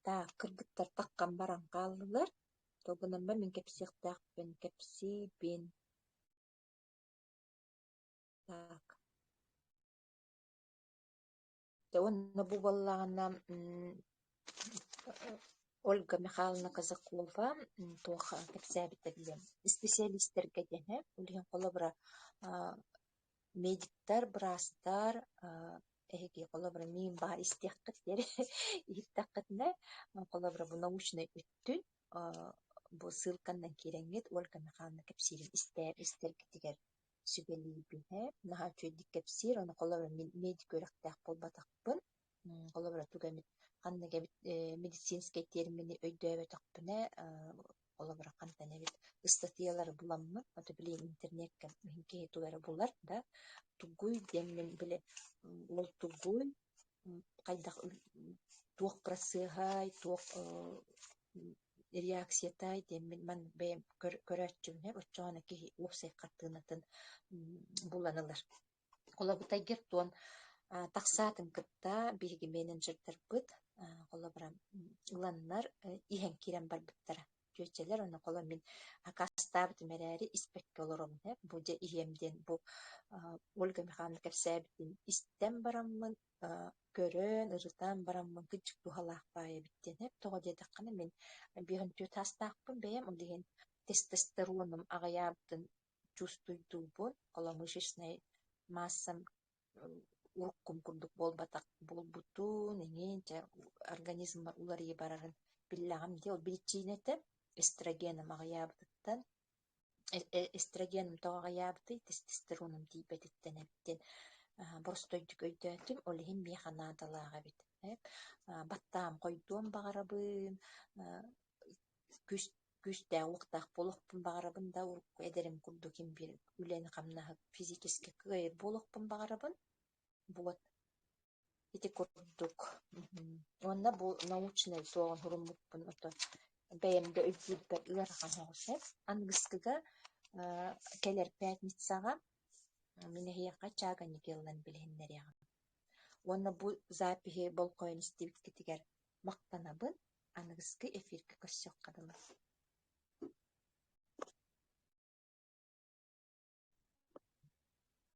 Так, кыргыттар таххан баран хааллылар. Ол гынан баран мин кэпсиэхтээхпин кэпсиибин. Так. Дьэ уонна бу буоллаҕына Ольга Михайловна Казакова туох кэпсээбитэ диэн исписэлиистэргэ диэн ээ, ол иһин холобура медиктэр, быраастар эһиги холобура миин баар истиэххит диэри иһиттэххитинэ холобура бу научнай өттүн бу ссылканан киирэҥҥит Ольга Михайловна кэпсиирин истэргитигэр сүбэлиибин ээ. Наһаа үчүгэйдик кэпсиир, ону холобура мин медик үөрэхтээх буолбатахпын. Холобура тугу эмит ханнык эбит медицинскэй термини өйдөөбөтөхпүнэ холобура хантан эбит ыстатыйалары буламмын, ото билигин интернеккэ киһи тугу эрэ булар да, тугуй диэммин били ол тугуй, хайдах туох процеһай, туох реакциятай диэммин маннык бэйэм көрөөччүбүн ээ, оччоҕуна киһи уопсай хартыынатын булан ылар. Холобур, гертон тахсаатын кытта биһиги менеджердарбыт холобура ыланнар иһэн киирэн барбыттара. Чүөчэлэр онно холо мин акаастаабытым эрээри испэккэ олоробун ээ. Бу дьэ иһиэм диэн бу Ольга Михайловна кэпсээбитин истэн бараммын көрөн, ырытан бараммын кырдьык туһалаах баай эбит диэн эп. Тоҕо диэтэххинэ мин 54 саастаахпын бэйэм, ол иһин тестостероным аҕыйаабытын чувствуйдуубун, холомышечнай массам уруккум курдук буолбатах буолбутун эҥин дьэ организммар уларыйа барарын биллэҕим дии. Ол биричиинэтэ эстрогеным аҕыйаабытыттан эстрогеным тоҕо аҕыйаабытый тестостероным тиийбэтиттэн эбит диэн боростуойдук өйдөөтүм. Ол иһин миэхэ наадалаах эбит. Баттаам хойдуон баҕарабын, күүс күүстээх-уохтаах буолуохпун баҕарабын да, урукку эдэрим курдук ким биир үлэни-хамнаһы физически кыайар буолуохпун баҕарабын. Вот ити курдук. Уонна бу научнай суоҕун суруммуппун ото бэйэм да өйдүүрбэр ыарахан соҕус ээ. Аныгыскыга кэлэр пятницаҕа мин эһиэхэ Чага Никелынан билиһиннэриэҕим. Уонна бу запиһи болҕойон истибиккитигэр махтанабын. Аныгыскы эфиргэ көрсүөххэ дылы.